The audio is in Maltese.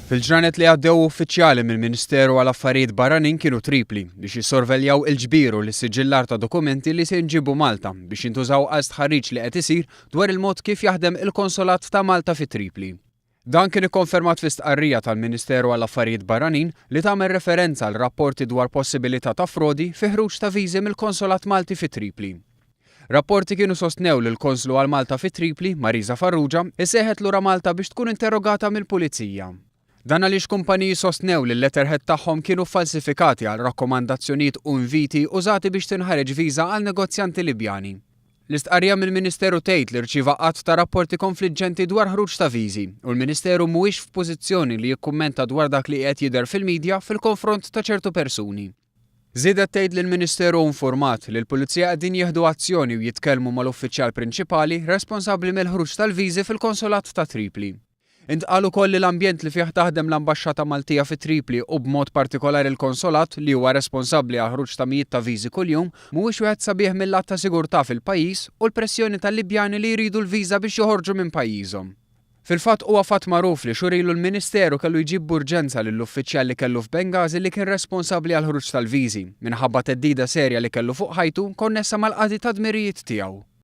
Fil-ġranet li għaddew uffiċjali mill-Ministeru għal Affarijiet Barranin kienu Tripli biex jissorveljaw il-ġbir u l-issiġillar ta' dokumenti li se jinġiebu Malta biex jintużaw għal stħarriġ li qed isir dwar il-mod kif jaħdem il-Konsolat ta' Malta fi Tripli. Dan kien ikkonfermat fi stqarrija tal-Ministeru għal Affarijiet Barranin li tagħmel referenza għal rapporti dwar possibilità ta' frodi fi ħruġ ta' viżi mill-Konsolat Malti fi Tripli. Rapporti kienu sostnew li l-Konslu għal Malta fi Tripli, Marisa Farrugia, issejħet lura Malta biex tkun interrogata mill-Pulizija. Dan għaliex kumpaniji sostnew li l-letterhead tagħhom kienu ffalsifikati għal rakkomandazzjonijiet u inviti użati biex tinħareġ viża għal negozjanti Libjani. L-istqarrija mill-Ministeru tgħid li rċieva għadd ta' rapporti konfliġġenti dwar ħruġ ta' viżi u l-Ministeru mhuwiex f'pożizzjoni li jikkummenta dwar dak li qiegħed jidher fil-midja fil-konfront ta' ċertu persuni. Żiedet tgħid li l-Ministeru hu nfurmat li l-Pulizija qegħdin jieħdu azzjoni u jitkellmu mal-uffiċjal prinċipali responsabbli mill-ħruġ tal-viżi fil-Konsolat ta' Tripli. Intqal ukoll li l-ambjent li fih taħdem l-Ambaxxata Maltija fi Tripli u b'mod partikolari l-Konsolat li huwa responsabbli għall-ħruġ ta' mijiet ta' viżi kuljum mhuwiex wieħed sabiħ mil-lat ta' sigurtà fil-pajjiż u l-pressjoni tal-Libjani li jridu l-viża biex joħorġu minn pajjiżhom. Fil-fatt huwa fatt magħruf li xhur ilu l-Ministeru kellu jġib b'urġenza lill-uffiċjal li kellu f'Bengazi li kien responsabbli għall-ħruġ tal-viżi, minħabba theddida serja li kellu fuq ħajtu konnessa mal-qadi tad-dmirijiet tiegħu.